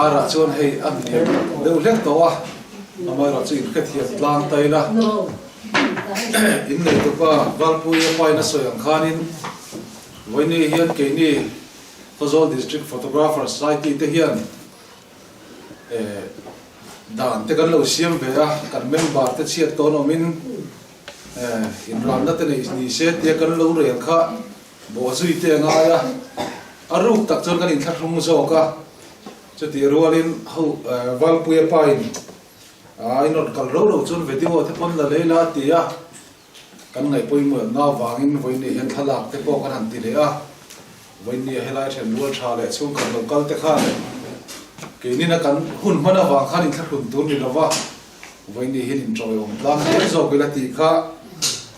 Karah chuan hei a hniam deuh hlek tawh a, amaherawhchu in hrethiam tlang ta ila. In neitupa Valpuia pain a sawi ang khanin vawiini hian keini Khawzawl District Photographer Society te hian dan te kan lo siam ve a, kan member te chhiat tawn awmin inranna te neih ni se tia kan lo rel kha bawhzui te a ngai a, a ruk tak chuan kan inthlahrung zawk a, chutih rualin ho Valpuia pain A in rawn kal ro ro chuan video te pawn la lei la a ti a, kan ngaih pawimawhna avangin vawiinni hian thlalak te pawh kan han ti leh a, vawiinni a helai then rual tha leh chhungkhat lo kal te khan keinin a kan hun hman avang khan inthlahrun tur ni lova vawiinni hian inṭawiawm tlang zel zawk ila tih kha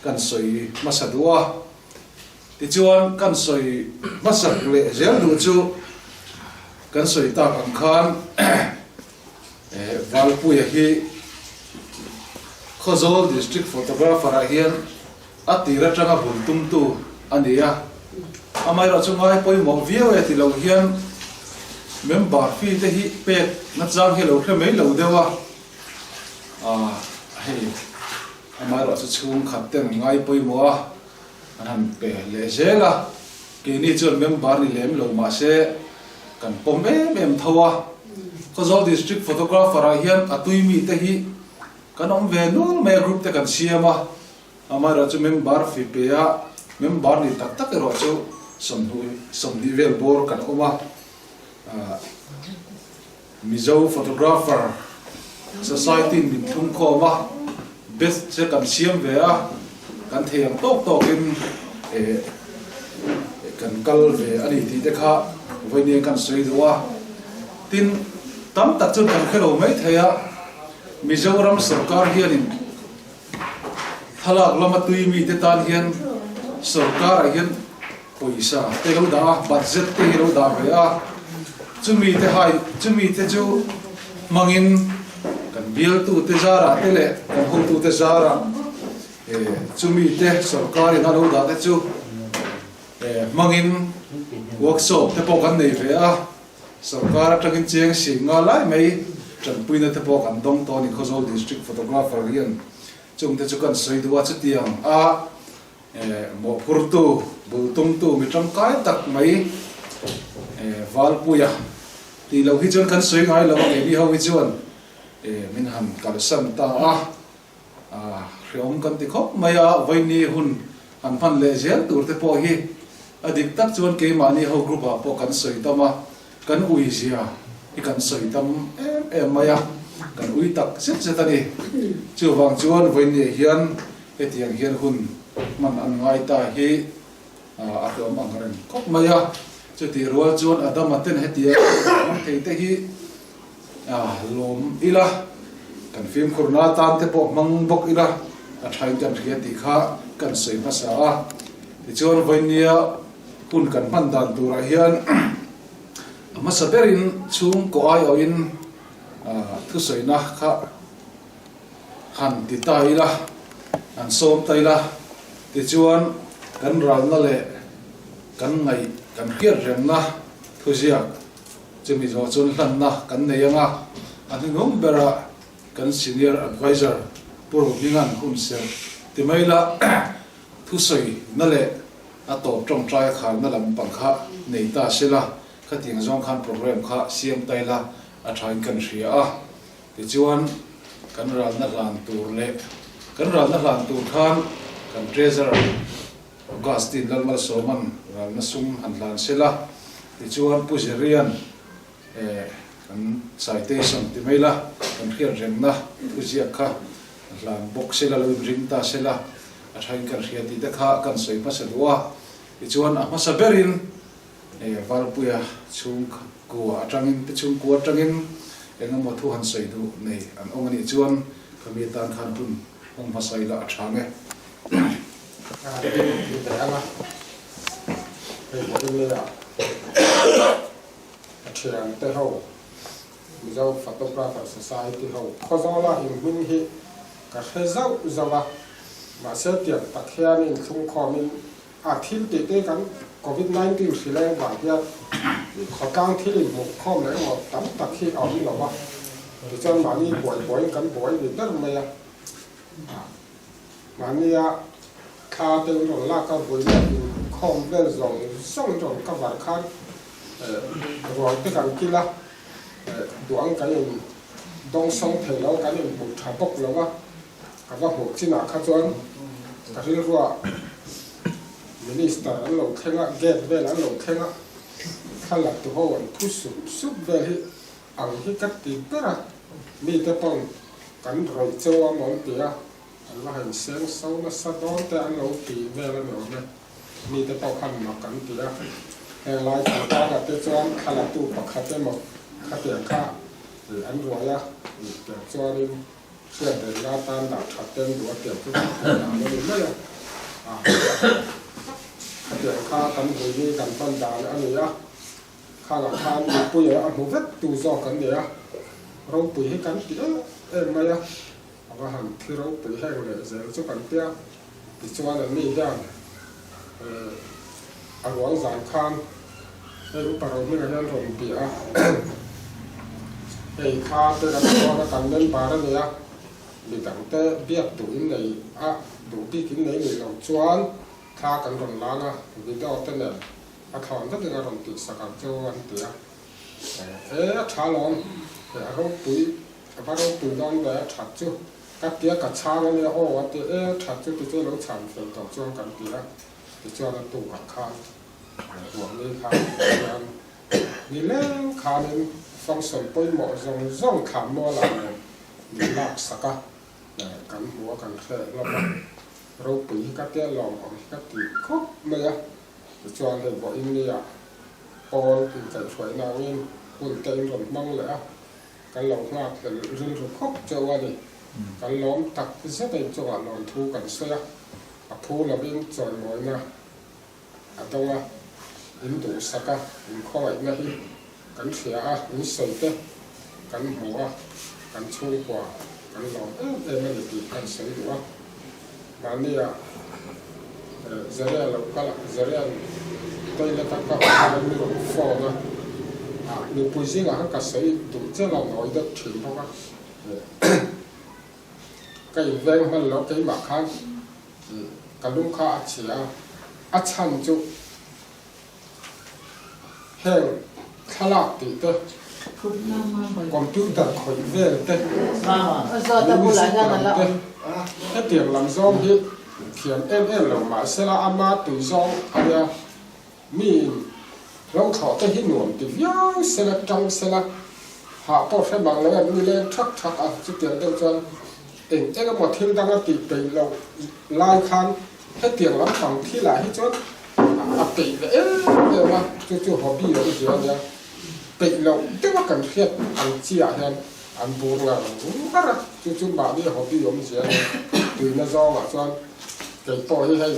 kan sawi hmasa duh a, tichuan kan sawi hmasak leh zel duh chu kan sawi tak ang khan. Valpuia hi Khawzawl District Photographer ah hian a tir atanga bul tumtu a ni a, amaherawh chu ngai pawimawh viau e ti lo hian member fee te hi pek nachang hi a lo hre mai lo deuh a, hei amaherawh chu chhungkhat ten ngai pawimawh a an han pe leh zel a, keini chuan member ni lem lo mahse kan pawm em em tho a, Khawzawl District Photographer ah hian a tui mi te hi kan awm ve nual mai a group te kan siam a, amaherawh chu member fi pe a member ni tak tak erawh chu 20 vel bawr kan awm a, Mizo Photographer Society in min thlung khawm a, best che kan siam ve a, kan thei ang tawk tawkin kan kal ve a ni tih te kha vawiin kan sawi duh a. Tin, tam tak chuan kan hre lo mai thei a, Mizoram sorkar hianin thlalak lama tui mite tan hian sorkarah hian Pawisa te lo dah a, budget te hi lo dah ve a, chumi te hai, chumi te chu hmangin kan bialtu te zarah te leh kan hotu te zarah chumi te sorkarin a lo dah te chu hmangin workshop te pawh kan nei ve a, sorkar atangin cheng sing nga lai mai tanpuina te pawh kan dawng tawh a ni Khawzawl District Photographer hian chungte chu kan sawi duh a, chutiang a. Mawhphurtu, bul tumtu mi tangkai tak mai Valpuia tih loh hi chuan kan sawi ngai lo a, keini ho hi chuan min han kalsan ta a, hreawm kan ti khawp mai a, vawiini hun han hman leh zel tur te pawh hi a dik tak chuan keimahni ho group ah pawh kan sawi tam a, kan ui zia hi kan sawi tam em em mai a, kan ui tak zet zet a ni. Chuvang chuan vawiini hian Hetiang hian hun hman an ngai ta hi a hlawm ang reng khawp mai a, chutih rual chuan Adama ten hetiang an thei te hi lawm ila, kan fimkhurna atan te pawh hmang bawk ila a thain kan hria tih kha kan sawi hmasa a. Tichuan vawinia hun kan hman dan turah hian a hmasa berin chhungkaw aiawhin thusawina kha Han ti ta ila, han sawm ta ila, tichuan kan ralna leh kan ngaih kan hriat remna thuziak chumi zawh chuan hlanna kan nei ang a, a hnuhnung berah kan Senior Adviser Pu Rohminga'n hun serh ti mai ila thusawina leh a tawp tawngtai a kharna lampang kha nei ta sela, khatiang zawng khan programme kha siam ta ila a thain kan hria a. Tichuan, kan ralna hlan tur leh kan ralna hlan tur khan kan Treasurer Augustine Lalmalsawma'n ralna sum han hlan se la, tichuan Pu Zerian kan citation ti mai la, kan hriat rengna thuziak kha hlan bawk se la, lo inring ta se la, a thain kan hria tih te kha kan sawi hmasa duh a. Tichuan, a hmasa berin Valpuia chhungkua atangin te chhungkua atangin eng emaw thu han sawi duh nei an awm a nih chuan khami atan khan hun hmang hmasa ila a tha nge. Hei Bohemia a thian te ho Mizo Photographer Society ho Khawzawla inhming hi ka hre zauh zauh a, mahse tiang tak hian inthlungkhawmin A thil tih te kan Covid 19 hri leng vang hian khawtlang thil inhmuh khawm leh emaw tam tak hi a awm lo va, tichuan mahni buai buaiin kan buai ni ber mai a. Mahnia thla te in rawn lak a, vawiin inkhawm vel zawng zawng in rawn cover khan ruang te kan kil a, duang kan in dawngsawng thei lo, kan inhmu tha bawk lo a, ka va hmuh chinah kha chuan ka rilruah Minister an lo thleng a, gate vel an lo thleng a, thlalak tu ho an thu sup sup vel hi ang hi ka ti ber a, mite pawn kan rawih cheu a mawn ti a, an va han seng so nasa dawn te an lo ti vel a ni awm e, mite pawh khan mak an ti a, heng lai chungchangah te chuan thlalatu pakhat emaw khatiang kha an ruai a, tiang chuanin Hriat reng atan dah that ten duh a tiang chu kan tih dan a ni mai a, khatiang kha kan vui ni kan hman dan a ni a, khangah khan mipui a hmu vek tu zawk kan ni a, ropui hi kan ti em em mai a, a va han thi ropui heng leh zel chu kan tia, tichuan an ni hian a ruang zan khan hei upa ro hmingah hian rawn bia a, hei kha te kan chuan a kan member a nia, mi dangte biak duh in nei a, duh bik in nei nih loh chuan thla kan rawn lang a, video te nen a thlawn vekin a rawn tihsak ang chu an ti a, e a tha lawm, a ropui a va ropui dawn ve a that chu. Ka tia ka chhang a nia aw a ti e that chu tichuan lo chhan fel tawh chuan kan ti a, tichuan a tukah khan ruahni khan hian ni leng khanin function pawimawh zawng zawng thlan mualah nen min lak sak a, kan hmu a kan hre hlawm a, ropui hi ka tia lawmawm hi ka ti khawp mai a, tichuan hei vawiin nia pawl inkaihhruaina angin hun te in rawn hmang leh a. Kan lo nghak hlel rilru khawp chauh a ni. Kan lawm tak zet a inchungah lawmthu kan sawi a, a phu lovin chawimawina a dawng a, in duhsak a, in khawngaihna hi kan hria a, in sawi te kan hmu a, kan chhungkua kan lawm em em a ni tih kan sawi duh a. Mahnia Zaria lo kal a, Zaria'n toilet a ka awm laiin mi rawn phone a, ah mipui zingah khan ka sawi duh chiah lo, nawi deuh thin bawk a, ka inveng hman lo keimah khan ka lung kha a chhia a, a chhan chu Heng thlalak tih te, computer khawih vel te, music lam te, hetiang lam zawng hi thiam em em lo mahsela ama tui zawng a nia. Miin lo thlawh te hi nuam ti viau sela tang sela hah pawh hre mang lo em ni leng thak thak a, chutiang deuh chuan eng eng emaw thil dang a tih peih loh lai khan Hetiang lampang thilah hi chuan a peih ve em em a, chu chu hobby awm zia a nia. Peih loh deuha kan hriat ang chiah hian an bur ngar ngar a, chu chu mahni hobby awm zia a nia. Tuina zawngah chuan kei pawh hi hei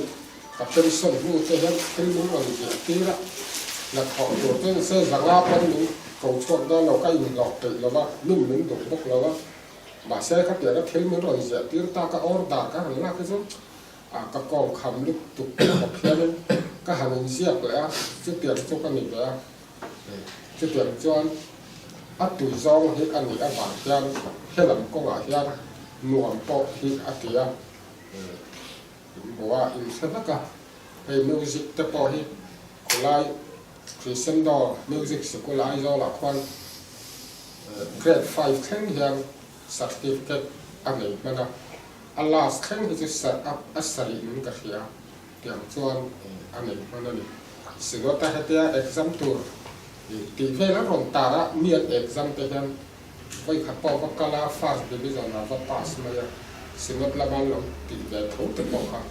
ka pension hnu te hian thil min rawn ziah tir a, hnathawh tur te nise zanga pawn min ko chhuak dawn lo, ka inhlawh peih lo va, min min duh bawk lo va. Mahse khatianga thil min rawn ziah tir tak a order ka han lak hi chu A ka kawng kham lutuk khawp hianin ka han inziak leh a, chutiang chu ka ni ve a. Chutiang chuan a tui zawng hi a nih avang hian helam kawngah hian nuam pawh hi a ti a, inhmuh a inhre vek a. Hei music te pawh hi khawlai Crescendo Music Sikul Aizawlah khuan Grade 5 thleng hian certificate a nei hman a. A last thleng hi chu set up a sarih in ka hria tiang chuan a nei hman a ni. Sinawta hetia exam tur tih vel an rawn tar a, mi an exam te hian vawikhat pawh va kal a first division ah va pass mai a, Synod lama an lo tih ve tho te pawh kha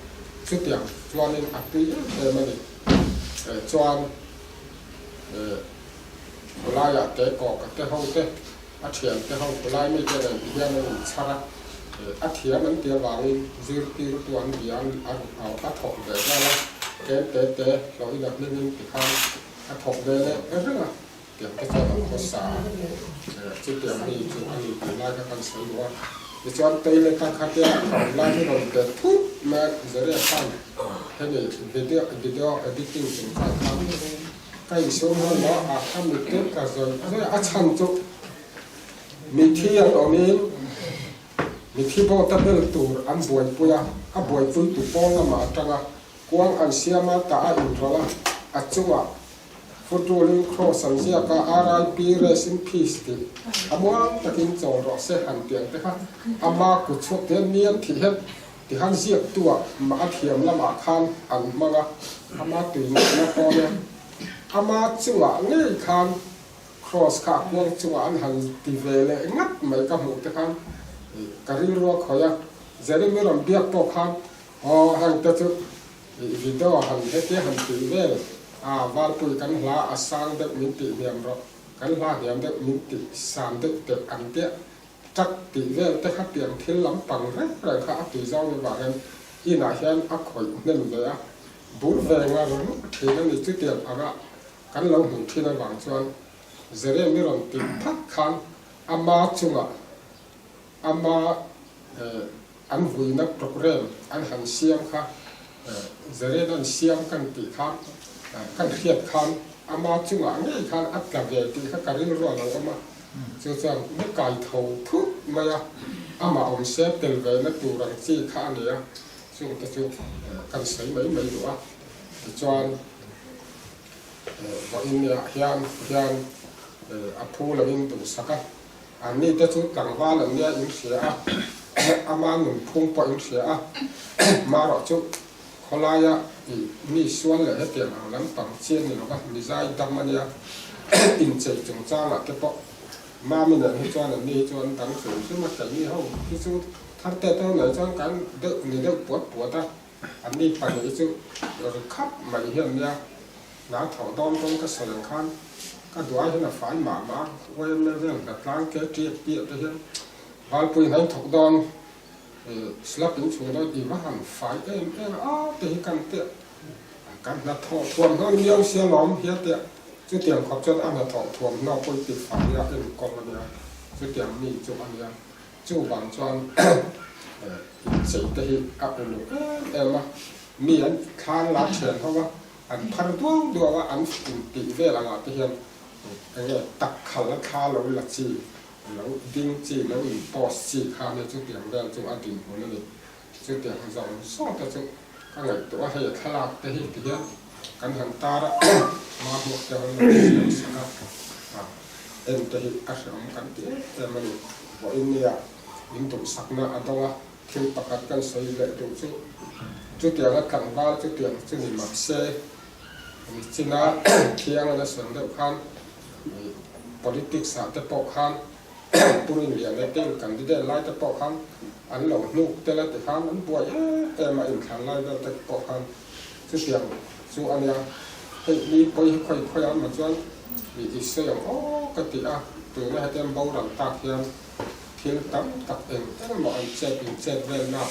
chutiang chuanin a tui em em a ni. Chuan khawlaiah te kawka te ho te A thiante ho khawlai mite nen ti hian an inchhar a, a thiam an ti avangin zirtirtu an bia a thawk ve nghal a, tlem te te hlawhin a hmingin ti khan a thawk ve leh reng a, tiang te chuan an khawsa a, chutiang mi chu a ni tih lai kha kan sawi duh a. Tichuan toilet a khatia a awm lai hi rawn bet thut mai a, Zeria khan. Hemi video video editing chungchang kha ka insum hawn lo a, ka mittui ka zawi zawi a, a chhan chu mithi an awmin mithi boat a bel tur an buaipui a, a buaipui tu pawl lamah atanga kuang an siam a, tah a inrawlh a, a chungah Foot ruling cross an ziak a, RIP rest in peace tih a muang takin chawl rawh se han tih ang te kha ama kut chhuak te hian mi an thih hian tikhan ziaktu ah mah a thiam lamah khan an hmang a, ama tui natna pawh nia ama chungah ngei khan cross kha a kuang chungah an han ti ve leh ngat mai ka hmuh te khan ka rilru a khawih a, Jeremy rawn biak pawh khan aw heng te chu I video han hetia han tih vel a, Valpui kan hla a sang deuh min tih hniam rawh, kan hla hniam deuh min tih san deuh teh ang tiah tak tih vel te kha tiang thil lampang reng reng kha a tui zau ni vangin inah hian a khawih hnem ve a, bur ve ngar thin a ni. Chutiang anga kan lo hmuh thin avang chuan Jeremy rawn tih phat khan ama chungah ama An vuina programme an han siam kha Zaren an siam kan tih kha kan hriat khan ama chungah ngei khan a tla ve tih kha ka rilru a lo awm a, chu chuan ni kai tho thut mai a, amah awm se tel ve na tur ang chi kha a ni a, chungte chu kan sawi mai mai duh a, tichuan vawiin hian hian a phu loin duhsak a. Anni te chu tlangval an nia in hria a, ama nunphung pawh in hria a, marawh chu khawlaia i mi sual leh hetiang ang lampang chi a ni lo va, mizai dam a nia, inchei chungchangah te pawh Mami nen hi chuan anni hi chu an dang hrim hrim a, keini ho hi chu thar te te nei chuan kan deuh ni deuh puat puat a, anni pahnih hi chu ri khap mai hi an nia. Hna thawh dawn pawn ka sawi ang khan ka duai hian a fai mah mah a, YMA vel hna tlang te tiak piah te hian Valpui hnain thawk dawn slap in chhung dawn i va han fai em em a te hi kan tiah kan hna thawh thuamhnaw ni miau sia lawm hian tiah chutiang khawp chuan a hna thawh thuamhnaw pawh i ti fai a enkawl a nia chutiang mi chu a nia chuvang chuan inchei te hi a uluk em em a mi an thlan la thian ho a. An phar duau duau a, an intih vel angah te hian eng nge tak khal a thla lo la chi, lo ding chi, lo in post chi kha nia chutiang vel chu a dinhmun a ni. Chutiang zawng zawng te chu ka ngaihtuah a, hei a thlalak te hi ti hian kan han tar a, mamawh te an lo siam sak a, en te hi a hreawm kan ti em em a ni. Vawiin nia in duhsakna a dawng a. Thil pakhat kan sawi leh duh chu chutianga tlangval chutiang chu ni mah se, China thiang an a sawn deuh khan politics ah te pawh khan Pu Rinliana te in candidate lai te pawh khan an lo hnuk tel a ti khan an buai em em a inthlan lai vel te pawh khan chutiang chu a nia. Hei mi pawi hi khawi khawi a maw chuan i sawi ang aw ka ti a, tuna hetiang boral tak hian Thil tam tak eng engemaw an chet in chet velna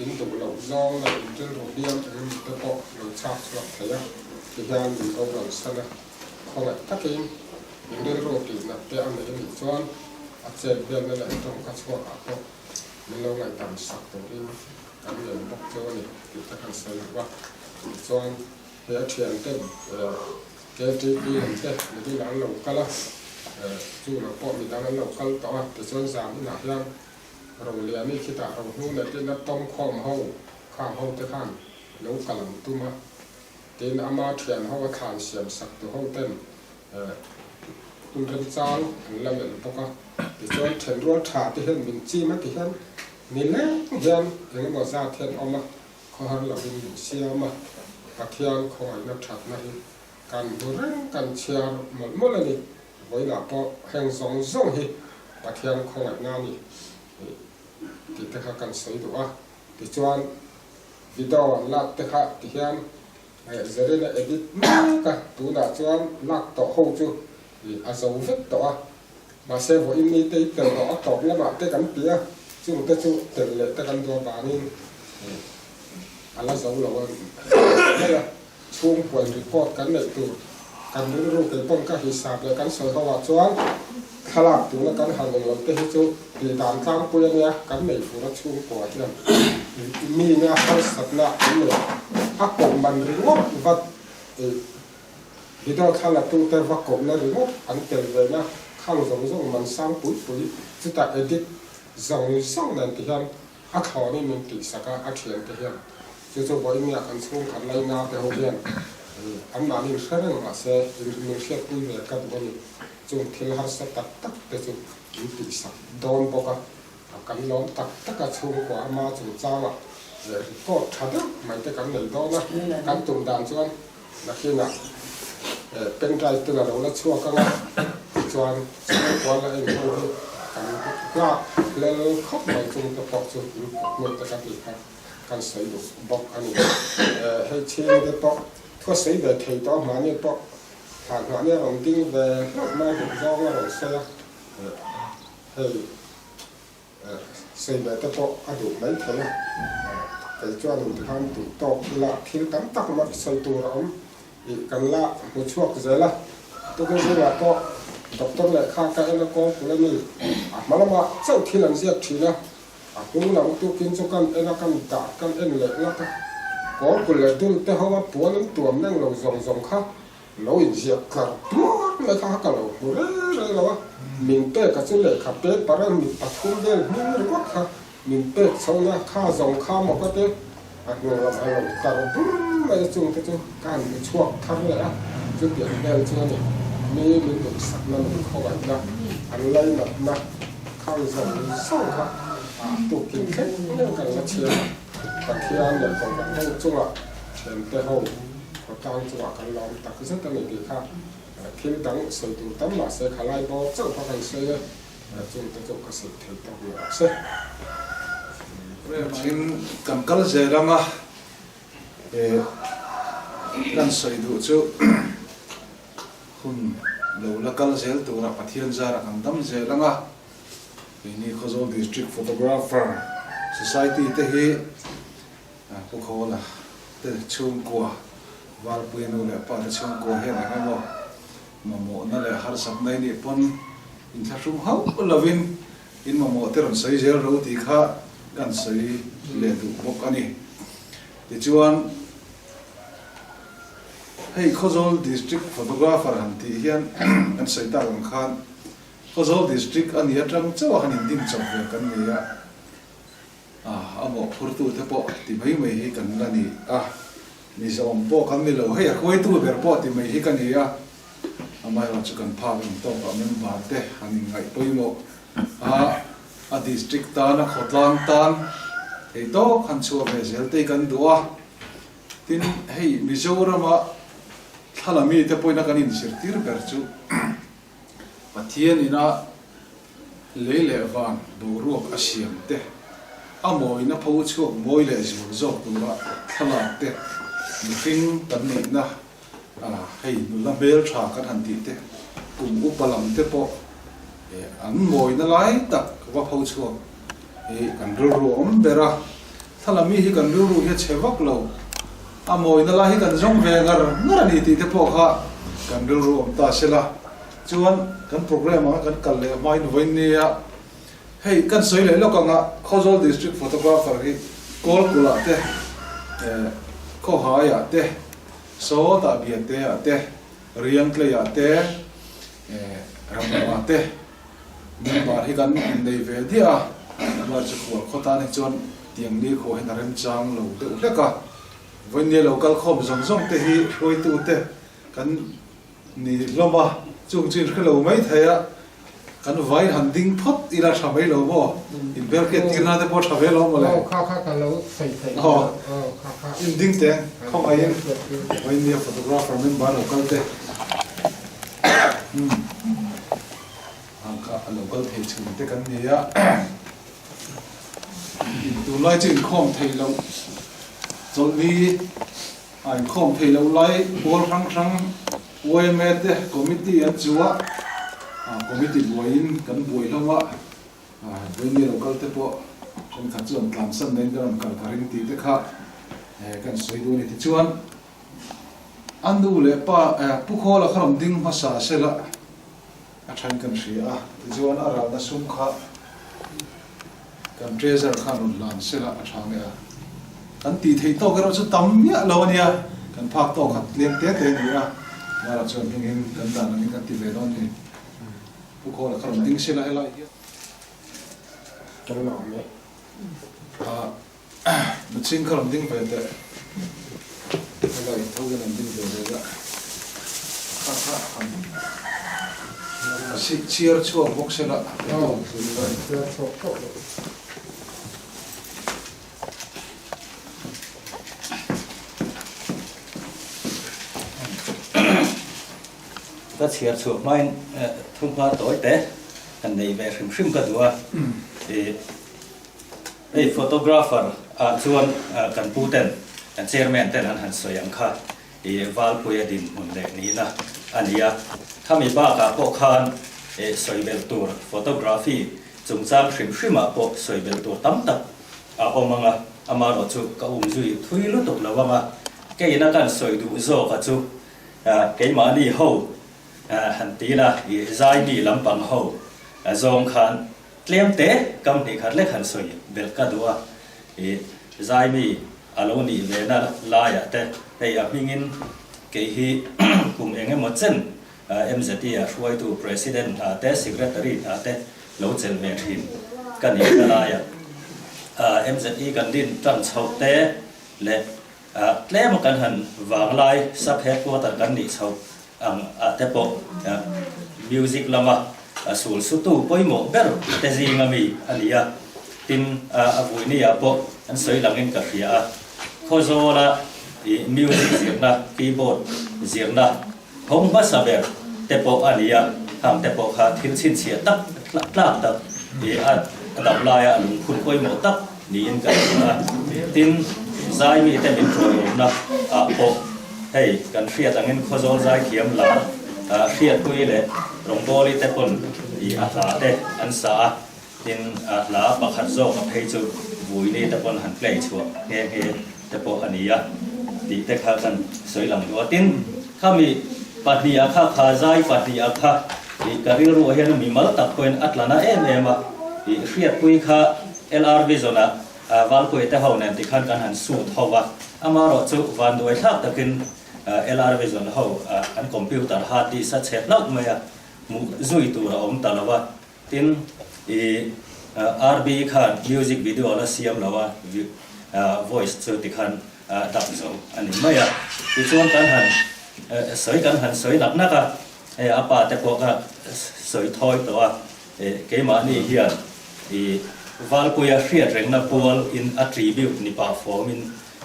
in duh loh zawng leh in rilru hliam engemaw te pawh lo chhak chhuak thei a, tihian min boral san a, khawngaih takin in rilru tih nat te a nei anih chuan a chet velna leh tawngka chhuak ah pawh min lo ngaihdam sak turin kan ngen bawk chu a ni tih te kan sawi duh a, tichuan he a thiante KTP lam te midin an lo kal a, chu lo pawh midang an lo kal tawh a, tichuan zan inah hian Roliani khitah Rohnu leh tina tawng khawm ho khang ho te khan lo kal an tum a, tin ama thian ho a thlan siam sak tu ho ten hun remchang an la melh bawk a, tichuan thenrual tha te hian min chim a ti hian nileng hian engemaw zat hian awm a, Khawhar lovin min siam a, Pathian khawngaihna thatna hi kan hmu reng kan chhiar mawlh mawlh a ni. Vawiinah pawh heng zawng zawng hi Pathian khawngaihna a ni tih te kha kan sawi duh a. Tichuan video an lak te kha tihian Zerin a edit mek a, tunah chuan lak tawh ho chu a zo vek tawh a. Mahse vawiin ni te i tel tawh a tawp lamah te kan ti a, chung te chu tel leh te kan duh avangin a la zo lo a mai a, chhungpuan report kan neih tur kan rilru kei pawn ka hisap leh kan sawi ho ah chuan thlalak tuna kan han eng lo te hi chu tih dan tlangpui a nia, kan nei fur a chhungkua hian mi ina harsatna an nei. A koh man ringawt vat ih video thla la tute va kohna ringawt an tel ve na khang zawng zawng man sang pui pui chutah edit zawng zawng nen ti hian a thlawnin min tihsak a, a thiante hian chu chu vawinia kan chhungkhat laina te ho hian anmahni in hre reng mahse min hriatpui ve ka duh a ni. Chung thil harsa tak tak te chu min tihsak dawn bawk a, kan lawm tak tak a, chhungkua ama chungchangah record tha deuh mai te kan nei dawn a, kan tum dan chuan nakinah pen drive ten a lo la chhuak ang a, tichuan chhungkua la en ho hi kan nghak hlel khawp mai chung te pawh chu in kut hnu te ka tih kha kan sawi duh bawk a ni. Hei chhing te pawh thu a sawi ve thei tawh a, mahni pawh Thlan hnah nia rawn ding ve hlauh mai duh zawng a rawn sawi a, hei sawi ve te pawh a duh mai thei a, kei chuan in tikhan duh tawk ila thil tam tak mah sawi tur a awm ih kan la hmu chhuak zel a, tukin zingah pawh doctor lehkha ka en a kawngpul a ni, a hma lamah chauh thil an ziak thin a, A hnung lam tukin chu kan en a, kan dah kan en leh ngat a. Kawrkul leh dul te ho a puan an tuam neng lo zawng zawng kha lo inziak tlar tuar mai kha ka lo hmu reng reng lo a. Min pek a chu lehkha paper a mi pathum vel hming ringawt kha min pek chho na kha zawng kha maw ka te a hnung lam a lo tlar bur mai a chung te chu ka han hmu chhuak thar leh a, chutiang vel chu a ni. Mi min duhsakna min khawngaihna an lainatna. Khang zawng zawng kha tukin thleng thleng kan la chhiar a, Pathian leh Kohhran ho chungah thiante ho khawtlang chungah kan la awm tak zet a ni tih kha thil dang sawi tur tam mah se khalai bawr chauh kha kan sawi a, chungte chu ka sawi thei tawk lo ang se. Remangin kan kal zel ang a, kan sawi duh chu. Hun lo la kal zel tura Pathian zara kan dam zel ang a, keini Khawzawl District Photographer Society te hi Pu Khawla te chhungkua, Valpuia nu leh pa te chhungkua hian eng emaw mamawhna leh harsatna i nih pawn inthlahrung hauh lovin in mamawh te rawn sawi zel ro tih kha kan sawi leh duh bawk a ni. Tichuan. Hei Khawzawl District Photographer han tih hian kan sawi tak ang khan Khawzawl District a nih atang chauh a han indin chawp ve kan ni a, a mawhphurtu te pawh ti mai mai hi kan la ni a, Mizoram pawh kan ni lo, hei a hruaitu ber pawh ti mai hi ka ni a, amaherawh chu kan phak ang tawkah member te han inngaih pawimawh a, a district tan a khawtlang tan theitawk han chhuah ve zel te hi kan duh a. Tin, hei Mizorama thla la mite pawhin a kan inzirtir ber chu Pathian ina lei leh van boruak a siam te, a mawina pho chhuak mawi leh zual zawk tura thlalak te, mihring kan nihna hei nula hmeltha kan han tih te, kum upa lam te pawh an mawina lai tak va pho chhuak hi kan rilru a awm ber a. Thla mi hi kan rilru hi a chhe vak lo, a mawina lai hi kan zawng ve ngar ngar a ni tih te pawh kha kan rilru awm ta se la. Chuan kan programme anga kan kal leh hmain vawiin nia hei kan sawi leh lawk anga Khawzawl District Photographer hi Kawlkulh ah te, Khawhai ah te, Sawtah Biate ah te, Riangtlei ah te, Ramnam ah te, Member hi kan innei ve diah a, amah chu khual khaw tan hi chuan tiang ni khawh hian a remchang lo deuh hlek a. Vawinia lo kal khawm zawng zawng te hi hruaitu te kan ni hlawm a, chung chu in hre lo mai thei a, kan vai han ding phawt ila tha mai lo maw? In hmelhriat tir na te pawh tha ve lo maw le? Aw kha kha ka lo sawi theih lo, aw kha kha. In ding teng khawngaihin vawinia photographer member lo kal te. Ang kha a lo kal thei chhun te kan ni a, tunlai chu inkhawm theih loh chawlhni a inkhawm theih loh lai pawl hrang hrang yma te committee an chu a, committee buaiin kan buai hlawm a, vawiin lo kal te pawh thenkhat chu an tlansan dahin kan rawn kal ka ring tih te kha kan sawi duh a ni. Tichuan a nu leh pa Pu Khawla kha rawn ding hmasa sela. A then kan hria a, tichuan a ralna sum kha kan treasure khan rawn hlan sela a tha nge a. Kan tih theih tawk erawh chu tam miah lo a nia, kan phak tawk khat leng te te a ni a, Mara chuan hmingin kan dan angin kan ti ve dawn a ni. Pu Khawla kha rawn ding sela helai hian. Kan lawm e. Ahh Nuchhing kha rawn ding ve teh. Helai tho hian an ding ve zel a, kha kha han chhiar chhuak bawk sela. Aw, chhiar chhuak tawh lo. Ka chhiar chhuah hmain thumhma tawi te kan nei ve hrim hrim ka duh a. Hei photographer ah chuan kan pu ten kan chairman ten an han sawi ang kha i Valpuia dinhmun leh nihna a ni a. Khami bakah pawh khan sawi belh tur photography chungchang hrim hrimah pawh sawi belh tur tam tak a awm ang a, amaherawh chu ka um zui thui lutuk lo ang a, keina kan sawi duh zawka chu keimahni ho han ti ila i zaimi lampang ho zawng khan tlem te kam hnih khat lek han sawi belh ka duh a, i zaimi a lo nih ve na laiah te hei a hmingin kei hi kum eng emaw chen MZI a hruaitu President hna te, Secretary hna te lo chelh ve thin ka nih na laiah MZI kan din tan chhoh te leh tlem a kan han vanglai sub headquarter kan nih chhoh ang ah te pawh music lama sul sutu pawimawh ber te zinga mi a ni a, tin a vuini ah pawh an sawi langin ka hria a, Khawzawla music zirna keyboard zirna Thawng hmasa ber te pawh a ni a, khang te pawh kha thil chhinchhiah tak tlak tak i a dam laia a lungphun pawimawh tak niin kan hria a. Tin, zai mite min hruaiawmna ah pawh hei kan hriat angin Khawzawl zaithiam lar Hriatpui leh Rawngbawli te pawn i a hla te an sa a, tin a hla pakhat zawk a phei chu Vuini te pawn han play chhuah nghe nghe te pawh a ni a tih te kha kan sawi lang duh a. Tin, khami pahniha kha kha zai pahniha kha ih ka rilruah hian mimal tak pawhin a tla na em em a, ih hriatpui kha LR Vision ah Valpuia te ho nen tikhan kan han suit ho va, amaherawh chu vanduai thlak takin LR Vision ho an computer hard disk a chhe hlauh mai a, hmuh zui tur a awm ta lo a. Tin, i RB khan music video la siam lo a, voice chu tikhan dap zo a ni mai a. Tichuan kan han sawi kan han sawi nak nak a, hei a pa te pawh kha sawi thawi tawh a, keimahni hian i Valpuia hriat rengna pual in a tribute ni pah fawmin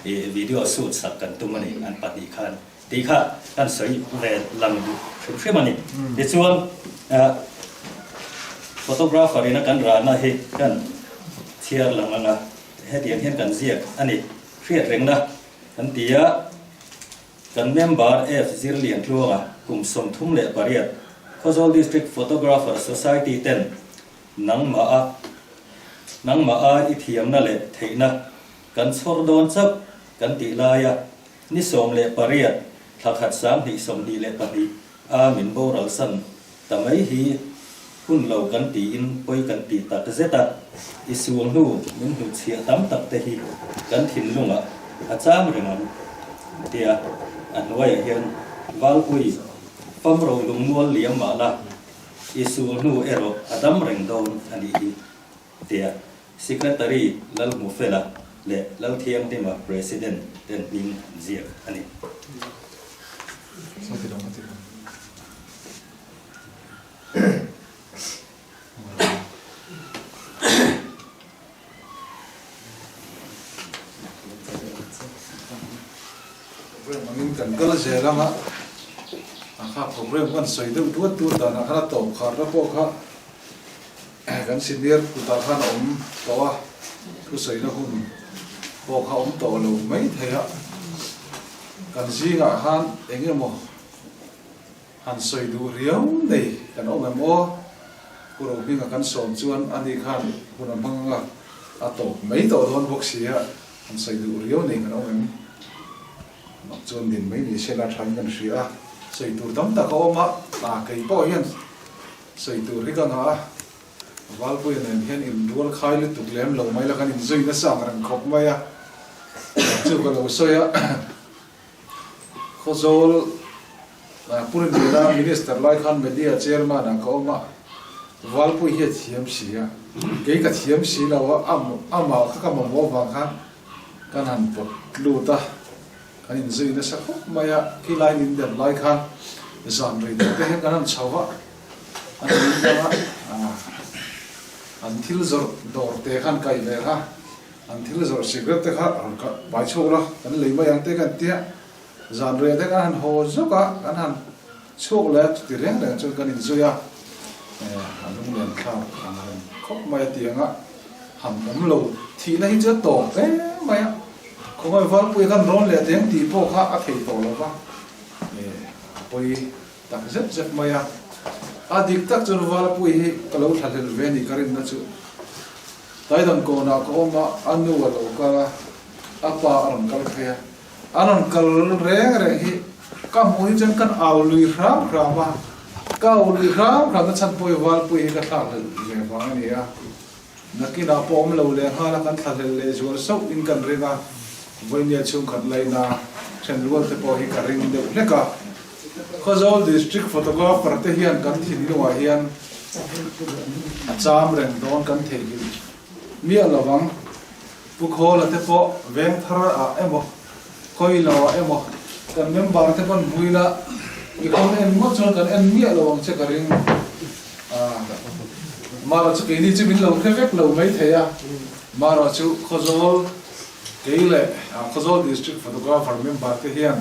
i video shoot sak kan tum a ni an pahnih khan. Tih kha kan sawi ve lang duh hrim hrim a ni. Tichuan photographer ina kan rahna hi kan chhiar lang ang a, hetiang hian kan ziak a ni. Hriat rengna kan ti a, kan member F Zirliantluanga kum 38 Khawzawl District Photographer Society ten nangmah a nangmah a i thiamna leh theihna kan chhawr dawn chauh kan tih laia Ni 18, thla khat 2022 a min boral san ta mai hi hun lo kan tiin pawi kan ti tak zet a, i sul hnu min hnutchhiah tam tak te hi kan thinlungah a cham reng ang tia a hnuaiah hian Valpui fam ro lungmual liam mah la, i sul hnu erawh a dam reng dawn a nih hi tia Secretary Lalhmufela leh Lalthianghlima President ten hming an ziak a ni. Program angin kan kal zel ang a, a kha program kan sawi deuh duat duat danah khan a tawp kharna pawh kha Kan senior kutah khan a awm tawh a, thusawina hun pawh kha awm tawh lo mai thei a, kan zingah khan eng emaw han sawi duh riau nei kan awm em aw? Pu Rohminga kan sawm chuan ani khan hun a hmang a, a tawp mai tawh dawn bawk si a, han sawi duh riau nei kan awm em? Mak chuan din mai ni se la thain kan hria a, sawi tur tam tak a awm a, kei pawh hian Sawi tur hi ka ngah a, Valpuia nen hian inrual khai lutuk lem lo mai la kan inzui nasa ang reng khawp mai a. Chu ka lo sawi a, Khawzawl Purinliana Minister lai khan Media Chairman ah ka awm a, Valpui hi a thiam si a, kei ka thiam si lo a, amah kha ka mamawh vang khan kan han pawt lut a, kan inzui nasa khawp mai a, khilai min der lai khan zan rei deuh te hian kan han chho a, an in dang a, an thil zawrh dawr te khan kai ve kha. An thil zawrh cigarette te kha rawn kah pai chhuak la, kan lei mai ang te kan tia, zan reh te kan han haw zawk a, kan han chhuak leh a, chuti reng reng chuan kan inzui a, a lunglen thlak ang reng khawp mai a tiang a, han awm lo thihna hi chu a tawp hle mai a, khawngaih Valpuia khan rawn leh teng tih pawh kha a thei tawh lo va, a pawi tak zep zep mai a, a dik tak chuan Valpuia hi ka lo thlahlel ve a ni ka rinna chu. Taidang kawnah ka awm a, a nu a lo kal a, a pa a rawn kal phei a. An rawn kal reng reng hi ka hmuh hi chuan kan au lui hram hram a, ka au lui hram hram na chhan pawh hi Valpui hi ka thlak hlelh ve vang a ni a. Nakinah pawh awm lo leh nghal a, kan thla hlelh leh zual sauh in kan ring a, Vawinia chhungkhat laina then rual te pawh hi ka ring deuh hlek a. Khawzawl District Photographer te hian kan thinlungah hian a cham reng dawn kan theihnghilh miah lo ang. Pu Khawla te pawh veng thar ah emaw khawi lo ah emaw kan member te pawn hmui la i khawn en ngawt chuan kan en miah lo ang che ka ring. Mara chu keini chu min lo hre vek lo mai thei a, Mara chu Khawzawl kei leh Khawzawl District Photographer member te hian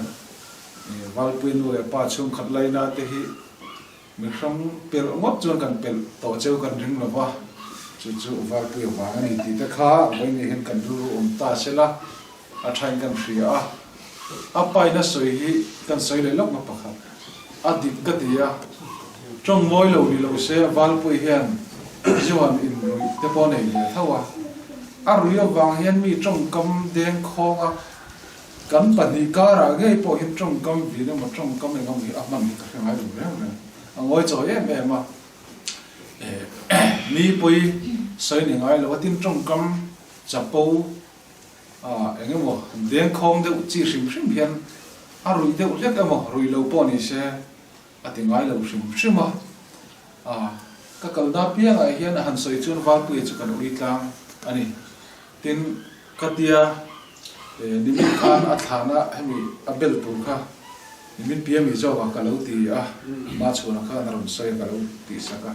Valpui nu leh pa chhungkhat laina te hi mihrang pelh ngawt chuan kan pelh tawh cheu kan ring lo va, chu chu Valpui avang a ni tih te kha vawiin hian kan rilru awm ta se la, a thain kan hria a. A paina sawi hi kan sawi leh lawk na pakhat a dik ka ti a, tawng mawi lo ni lo se Valpui hian Johan inruih te pawh a nei ve tho a, a ruih avang hian mi tawngkam deng khawng a, Kan pahnih karah ngei pawh hian tawngkam vin emaw tawngkam eng emaw hi a hman hi ka hre ngai lo reng reng. A ngawi chawi em em a, mi pawi sawi ni ngai lo a, tin tawngkam chapo eng emaw dengkhawng deuh chi hrim hrim hian a ruih deuh hlek emaw ruih lo pawh ni se a ti ngai lo hrim hrim a. Ka kalna piangah hian a han sawi chuan Valpuia chu kan ui tlang a ni. Tin, Khatia nimin khan a thlana hemi a bel tur kha nimin pia mi zawk ah ka lo ti a, ma chhuana khan a rawn sawi a ka lo tih sak a.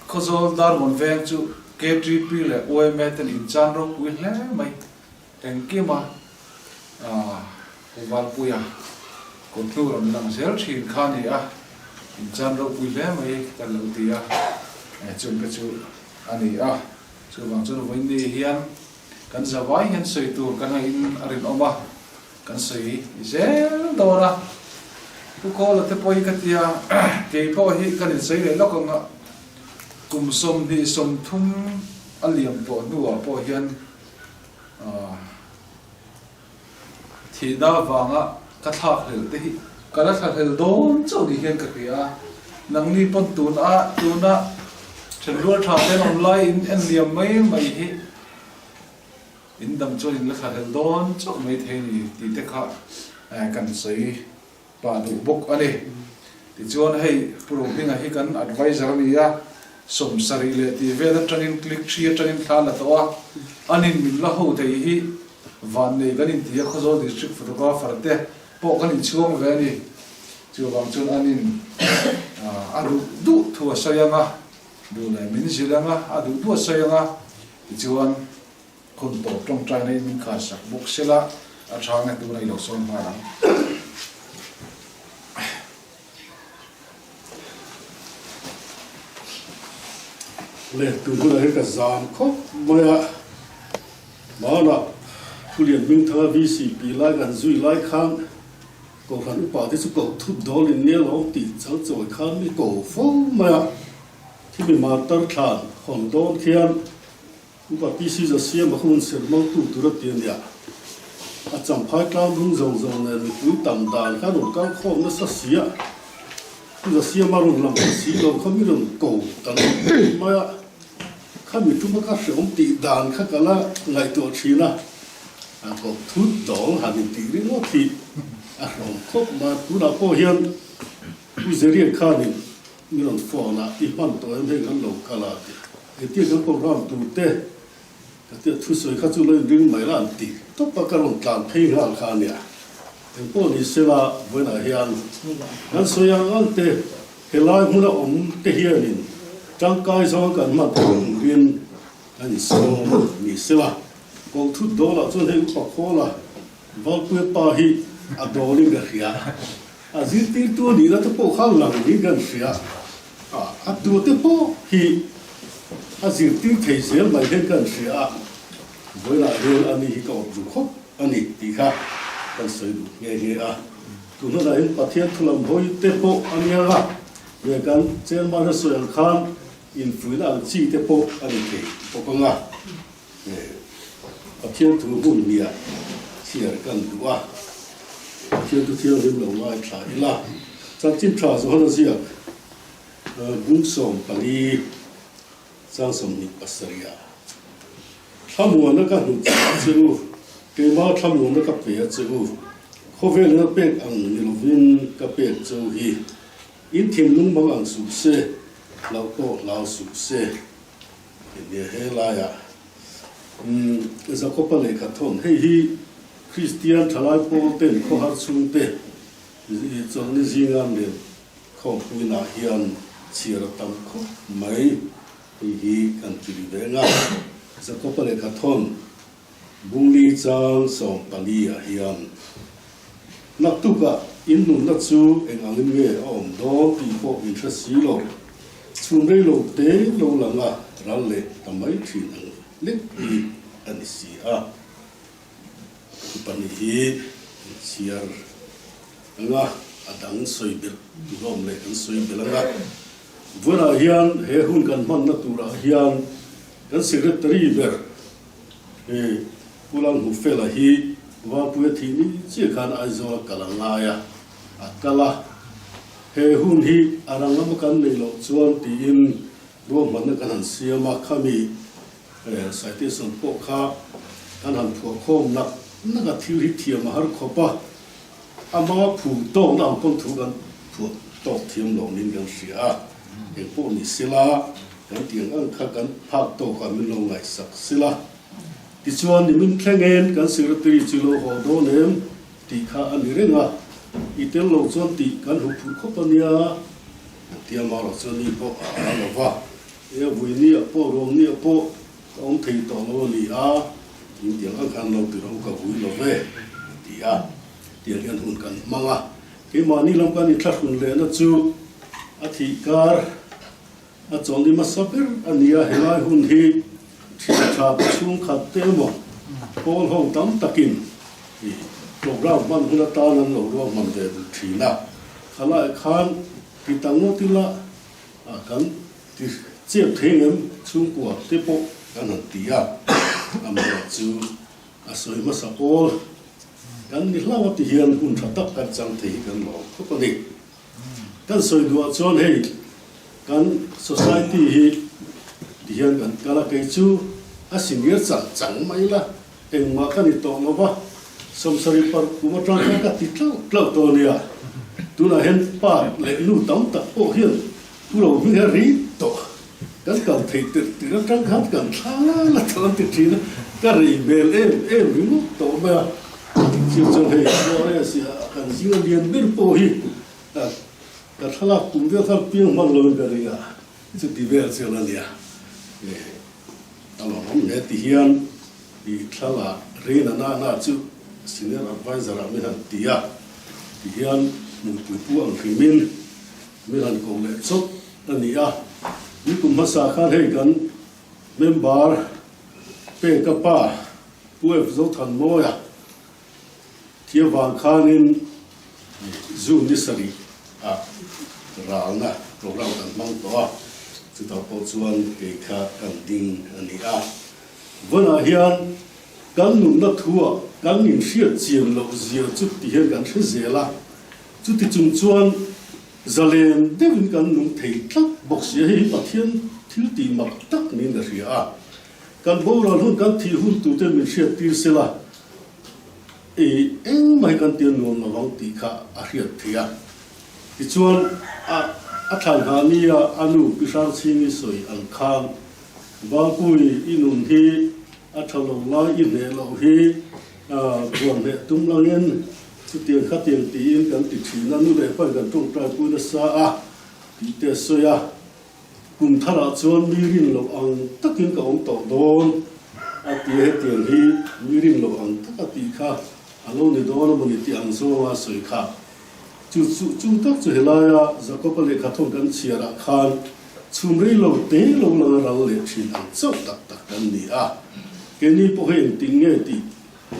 Khawzawl Darmawn veng chu KTP leh YMA ten inchan ropui hle mai engkima Pu Valpuia kut hnu rawn lang zel thin kha a ni a, inchan ropui hle mai ka lo ti a, chungte chu a ni a. Chuvang chuan vawiin hian kan zavai hian sawi tur kan ngaihin a rinawm a, kan sawi zel dawn a. Pu Kawla te pawh hi ka tia, kei pawh hi kan insawi leh lawk ang a, kum 20 30 a liam tawh hnuah pawh hian Thihna avanga ka thlakhlelh te hi ka la thlahlel dawn chauh ni hian ka hria a, nangni pawn tuna tuna thenrual tha ten awm lai in en liam mai mai hi in dam chuan in la thlahlel dawn chauh mai thei ni tih te kha kan sawi pah duh bawk a ni. Tichuan hei Pu Rohminga hi kan adviser a ni a, 70 leh tih vel atangin click thi atangin thla la tawh a, anin min la ho thei hi vannei kan inti a, Khawzawl District Photographer te pawh kan inchhuang ve a ni. Chuvang chuan anin a duh duh thu a sawi ang a, duh leh min zilh ang a, a duh duh a sawi ang a, tichuan Hun tawp tawngtaina in min khar sak bawk sela, a tha nge tuna i lo sawn nghal ang. Le tun hunah hian ka zam khawp mai a, hmanah Phulian Hmingthanga VCP lai kan zui lai khan Kohhran upa te chu koh thut dawl in nia lo tih chal chawi khan mi ko fo mai a, thimi martar thlan hawn dawn khian Upa PC Zasiama hun serhmangtu tur a ti a nia. A champhai tlang dung zawng zawng nen mipui tam dan kha rawn kal khawm nasa si a. Pu Zasiama rawn lang ta si lo kha mi rawn ko ta lo mai a. Kha mi tuma ka hreawm tih dan kha ka la ngaihtuah thin a. A koh thut dawng han intih ringawt hi a hlawm khawp mai a, tunah pawh hian Pu Zeriah khanin min rawn phone a, i hman tawh em hei kan lo kal a ti. Engtia kan program tur te ka tia thusawi kha chu lo inring mai la an ti tawp a, ka rawn tlan phei nghal kha a nia. Engpawh ni sela vawiinah hian kan sawi ang ang te helai hmuna awm te hianin tangkai zawng kan hman theih turin kan insawm ni sela. Ko thut dawlah chuan hei upa Khawla Valpuia pa hi a dawlin ka hria. A zirtirtu a nihna te pawh kha lang niin kan hria. A tua te pawh hi a zirtir thei zel mai hian kan hria a, vawilah hian ani hi ka awp duh khawp a ni tih kha kan sawi duh nghe nghe a. Tun hunah hian Pathian thu lam hawi te pawh a nia a, nge kan chairman a sawi ang khan infuihna ang chi te pawh a ni thei bawk ang a. Pathian thu hmun hniah chhiar kan duh a, Pathian thu thianghlim lo ngaithla ila. Chanchin tha Johana ziak bung 14 chang 27 ah, Thlamuanna ka hnut a che u, keimah thlamuanna ka pe a che u, khawvelna pek ang ni lovin ka pek che u hi, in thinlung mang ang suh se, hlauh pawh hlau suh se. Nia he laiah Jakopa lehkha thawn hei hi Kristian thalai pawl ten khawhar chhungte chawlhni zinga nen khawmpuinah hian chhiar a tam khawp mai. Hei hi kan ti ri ve ang a, Jakopa lehkha thawn Bungli chang 14 ah hian naktukah in nunna chu eng angin nge a awm dawn tih pawh in hre si lo. Chhun rei lo te lo lang a ral leh ta mai thin ang lek hi a ni si a. Thu pahnih hi an chhiar ang a, a dang sawi belh tur a awm leh kan sawi belh ang a. Vawiinah hian he hun kan hmanna turah hian kan secretary ber Hei Pu Lalhmufela hi Valpuia thih ni chiah khan Aizawl a kal a ngai a, a kal a. He hun hi a rang lama kan neih loh chuan tiin ruahmanna kan han siam a, khami citation pawh kha kan han phuah khawm nak nak a, thil hi thiam a har khawp a, ama phu tawkna ang pawn thu kan phuah tawk thiam lo niin kan hria a, engpawh ni sela. Kan tiang ang kha kan phak tawkah min lo ngaihsak sila. Tichuan nimin thleng en kan secretary chu lo haw dawn em tih kha a ni reng a, i tel lo chuan tih kan hu phurh khawp a nia. Kan tia marawh chuan ni pawh a a lo va, e vui ni ah pawh ruang ni ah pawh ka awm thei tawh lo a ni a, in tiang ang khan lo ti ro ka vui lo ve a ti a. Tiang hian hun kan hmang a, keimahni lam kan inthlahrun lehna chu a thih kar. A chawlhni hmasa ber a ni a, helai hun hi thian tha te chhungkhat te emaw pawl ho tam takin program hman hun atan an lo ruahman ve duh thin a, khalai khan ti ta ngawt ila kan ti chep thei ngem chhungkua te pawh kan han ti a, amaherawh chu a sawi hmasa pawl kan ni hlauh a ti hian hun tha tak kan chang thei hi kan lawm khawp a ni. Kan sawi duhah chuan hei kan society hi ti hian kan kal a, kei chu a senior chang chang mai la, engmah ka ni tawh lo va, 70 par kum atang khan ka ti tlauh tlauh tawh a nia, tunah hian pa leh nu tam tak pawh hian pu lo hming hi a ri tawh, kan kal theih tirh tirh atang khan kan thla la tawh an ti thin a, ka rei hmel em em ringawt tawh mai a. Chu chuan hei Flores i kan zinga lian ber pawh hi ka thlalak tum vel khan piang hman loin ka ring a, chuti vel chuan a nia. A lawmawm hle ti hian i thlalak Reina Nana chu Senior Advisor ah min han ti a, ti hian hmuhpui pu ang hrimin min han ko leh chawp a ni a. Nikum hmasa khan hei kan member Peka pa Pu F. Zothanmawia thi avang khanin June ni sarih ah ralna program kan hmang tawh a, chutah pawh chuan kei kha kan ding a ni a. Vawnah hian kan nunna thuah kan inhriat chian loh zia chu ti hian kan hre zel a, chuti chung chuan zalen deuhin kan nung thei tlat bawk si a, hei hi Pathian thil tih mak tak niin ka hria a. Kan boral hun kan thih hun tute min hriat tir se la. Engmah hi kan tir nuam lo ang tih kha a hriat theih a. Tichuan, a a thlan hna nia a nu Pi Hrangchhingi sawi ang khan, Valpui, i nun hi a tha lo lai i hneh loh hi buan hneh tum langin chutiang khatiang tiin kan ti thin a, nu leh pain kan tawngtai pui nasa a tih te a sawi a. Kum tharah chuan mi rin loh ang takin ka awm tawh dawn a ti a, hetiang hi mi rin loh ang tak a tih kha a lo ni dawn a mawni tih ang zawnga sawi kha. Chu chu chu tak chu helaia Jakob-a lehkha thawng kan chhiarah khan chhum rei lo te lo lang a ral leh thin ang chauh tak tak kan ni a, keini pawh hi engtin nge tih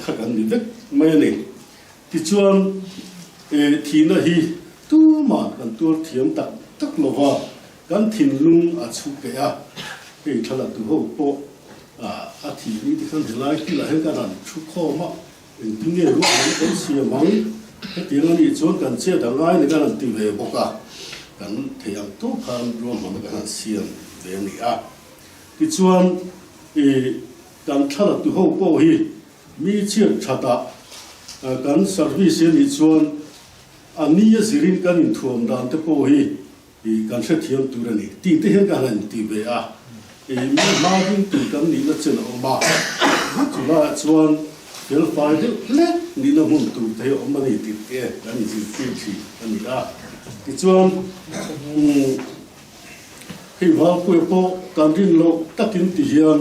kha kan ni vek mai a ni. Tichuan, thihna hi tumah kan tuar thiam tak tak lo va, kan thinlung a chhu keh a, hei thlalak tu ho pawh a thih ni te khan helai kilah hian kan han thu khawm a, engtin nge ruah ang kan siam ang, hetiang a nih chuan kan chet a ngai ni kan han ti ve bawk a, kan theih ang tawk khan ruahmanna kan han siam ve a ni a. Tichuan, kan thlalak tu ho pawh hi Mi chhiat thatah kan service hi a nih chuan a ni a zirin kan inthuam dan te pawh hi kan hrethiam tur a ni tih te hian ka han inti ve a. Mi hma ding tur kan nihna chen a awm a, chulaiah chuan felfai deuh hlek nihna hmun tur te hi a awm a ni tih te kan inzirtir thin a ni a. Tichuan hei Valpuia pawh kan rin loh takin ti hian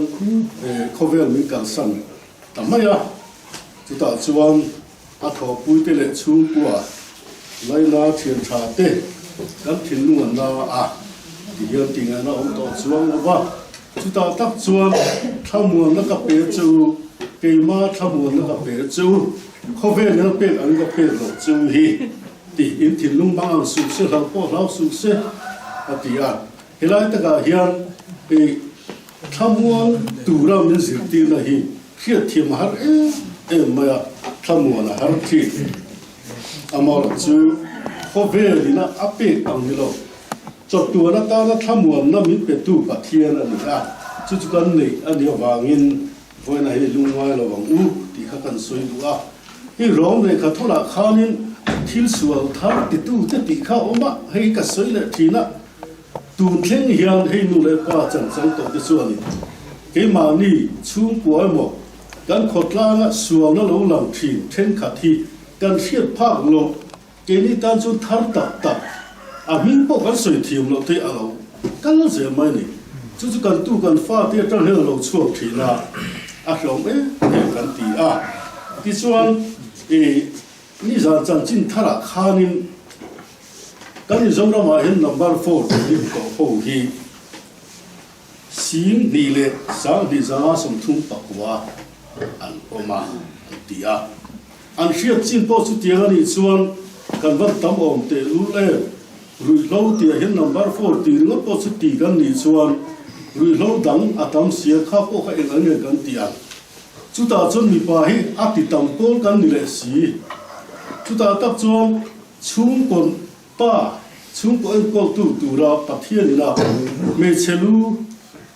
khawvel min kalsan ta mai a, chutah chuan a thawhpuite leh chhungkua Laina thian tha te kan thinlung an la a ti hian tingaihna awm tawh chuang lo va, chutah tak chuan thlamuanna ka pe che u, keima thlamuanna ka pe che u, khawvel in a pek ang ka pek loh che u hi tih in thinlung bang ang suh se, hlau pawh hlau suh se a ti a, helai takah hian Thlamuan tura min zirtirna hi hriatthiam a har em em mai a, thlamuan a har thin. Amaherawh chu khawvelin a a pek ang ni lo. Chawtuan atana thlamuanna min petu Pathian a ni a, chu chu kan neih a nih avangin vawiina hi lungngai lo ang u tih kha kan sawi duh a. Hei Rom lehkha thawlah khanin thil sual thar titute tih kha a awm a, hei ka sawi leh thin a. Tun thleng hian hei nu leh pa chanchang tawh te chuanin keimahni chhungkua emaw kan khawtlanga sualna lo lang thin thenkhat hi kan hriat phak loh keini tan chuan thar tak tak a hming pawh kan sawi thiam loh te a lo kal zel mai a ni. Chu chu kan tu kan fate atang hian a lo chhuak thin a, a hlawm em em kan ti a. Tichuan ih nizan chanchin tharah khanin Kan Mizoramah hian number 4 tih hi tawh ho hi 2000 leh 2534 an awm a an ti a. An hriat chin pawh chutiang a nih chuan kan van tam awm teh lul em. Ruihhlo tihah hian number 4 tih ringawt pawh chu ti kan nih chuan ruihhlo dang a tam sia kha pawh kha eng ang nge kan ti ang. Chutah chuan mipa hi a ti tam pawl kan ni leh si. Chutah tak chuan Chhungkaw pa, chhungkaw enkawltu tura Pathian ina hmeichhe lu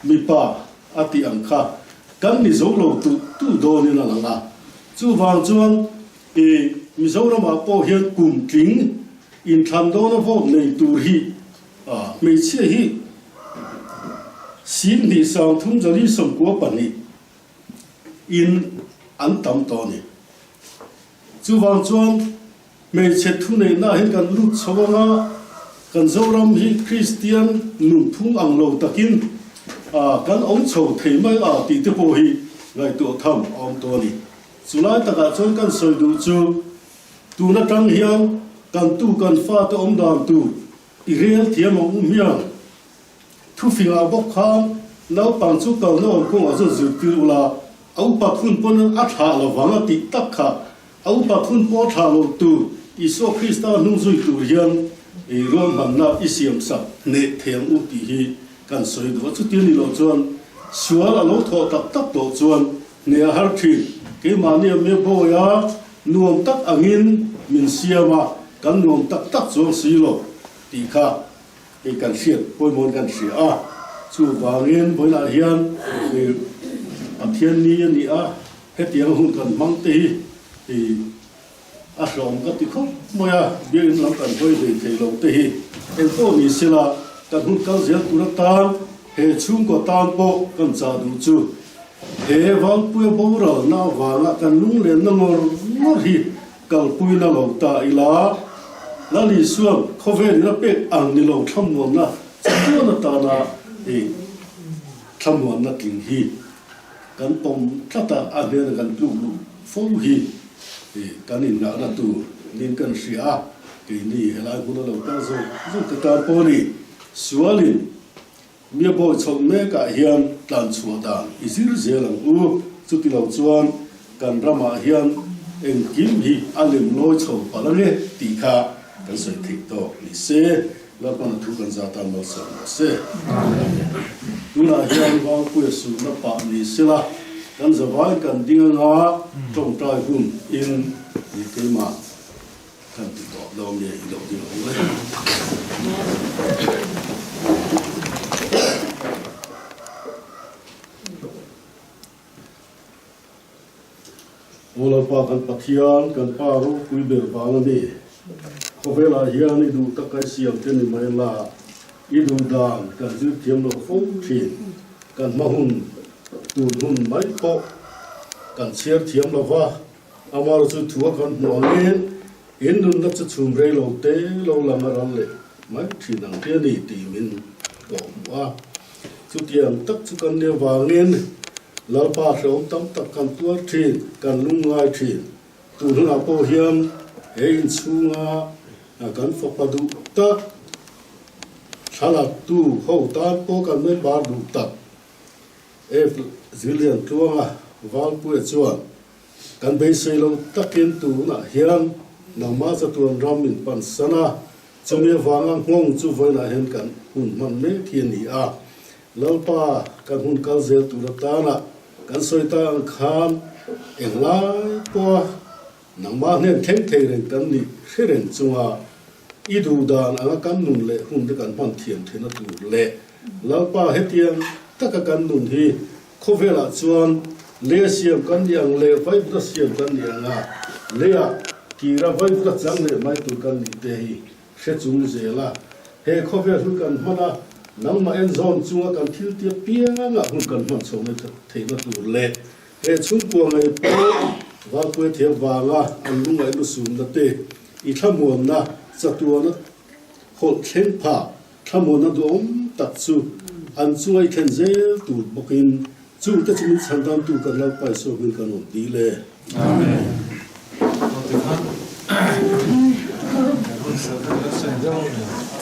mipa a tih ang kha kan ni zo lo tuh tuh dawnin a lang a. Chuvang chuan i Mizoramah pawh hian kum tling inthlan dawna vote nei tur hi hmeichhia hi 20 30 92 in an tam tawh a ni. Chuvang chuan hmeichhe thuneihna hi kan lut chho anga kan Zoram hi Kristian nunphung ang lo takin kan awm chho thei mai a tih te pawh hi ngaihtuah tham a awm tawh a ni. Chulai takah chuan kan sawi duh chu tun atang hian kan tu kan fate awm dan tur i rel thiam ang u hmiang. Thufingah bawk khan naupang chu kalna awm kawngah chuan zirtir ula, a upat hun pawn a thlah lo vang a tih tak kha a upat hun pawh a thlah lo tur Isua Krista hnung zui tur hian i ruahmanna i siamsak hneh thei ang u tih hi kan sawi duh a. Chuti ni loh chuan sual a lo thawh tak tak tawh chuan hneh a har thin. Keimahni a me bawi a, nuam tak angin min siam a, kan nuam tak tak chuang si lo tih kha Hei kan hriat pawimawhin kan hria a, chuvangin vawiinah hian Pathian ni a ni a, hetiang hun kan hmang te hi I a hlawm ka ti khawp mai a, biakinn lam kan hawi hlei thei lo te hi eng pawh ni sela kan hun kal zel tur atan he chhungkaw tan pawh kan chah duh chu he Valpuia boralna avanga kan lunglenna ngawr ngawr hi kalpuina lo ta ila Lal Isuan khawvel in a pek ang ni lo thlamuanna chatuan atana i thlamuanna tling hi Kan pawm tlat a, a hnena kan tluk luh fo hi kan inngahna tur niin kan hria a, keini helai hmuna lo kal zawk zawk te tan pawh a ni. Sualin mi a bawi chhoh mekah hian tlan chhuah dan i zir zel ang u, chuti lo chuan kan ramah hian engkim hi a lem lawi chho palh ange tih kha kan sawi theih tawk ni se. Lalpan a thu kan za tan malsawm rawh se. Tunah hian Vangpuia suhna pah ni sela, kan zavai kan ding anga tawngtai hun in ni keimah kan ti tawh lo nge i lo ding ang le. Aw Lalpa kan Pathian, kan Pa ropui ber vang a ni. Khawvelah hian i duh tak kai siam te ni mai la, i duh dan kan zir thiam lo fo thin. Kan hma hun, tun hun mai pawh kan chhiar thiam lo va, amar chu thu a kan hmuh angin in nunna chu chhum rei lo te lo lang a ral leh mai thin ang te a ni tih min kawh hmuh a. Chutiang tak chu kan nia vangin Lalpa hrehawm tam tak kan tuar thin, kan lungngai thin. Tun hunah pawh hian he inchhunga kan fapa duh tak, thlalaktu ho tan pawh kan member duh tak F. Zirliantluanga Valpuia chuan kan beisei lo takin tunah hian nangmah chatuan ram in pansan a, Chumi avanga nghawng chu vawiinah hian kan hun hman mek hi a ni a, Lalpa kan hun kal zel tur atana kan sawi ta ang khan englai pawha nangmah hnen thleng thei reng kan nih hre reng chunga i duh dan anga kan nun leh hun te kan hman thiam theihna tur leh Lalpa hetiang taka kan nun hi khawvelah chuan lei a siam kan ni ang leh vaivut a siam kan ni ang a, leia kira vaivut a chang leh mai tur kan nih te hi hre chung zel a. He khawvel hun kan hman a, nangmah en zawn chunga kan thil tia piangah hun kan hman chho mai theihna tur leh he chhungkua ngei pawh Valpuia thiam vanga an lungaih lusumna te i thlamuanna chatuana hawlh thleng phah Thlamuanna duhawm tak chu an chunga i thlen zel tur bawkin chungte chu min chhan dantu kan Lalpa Isua hming kan awm dil e. Amen. Aw tikhan kan hun serh vek la sawi deuh.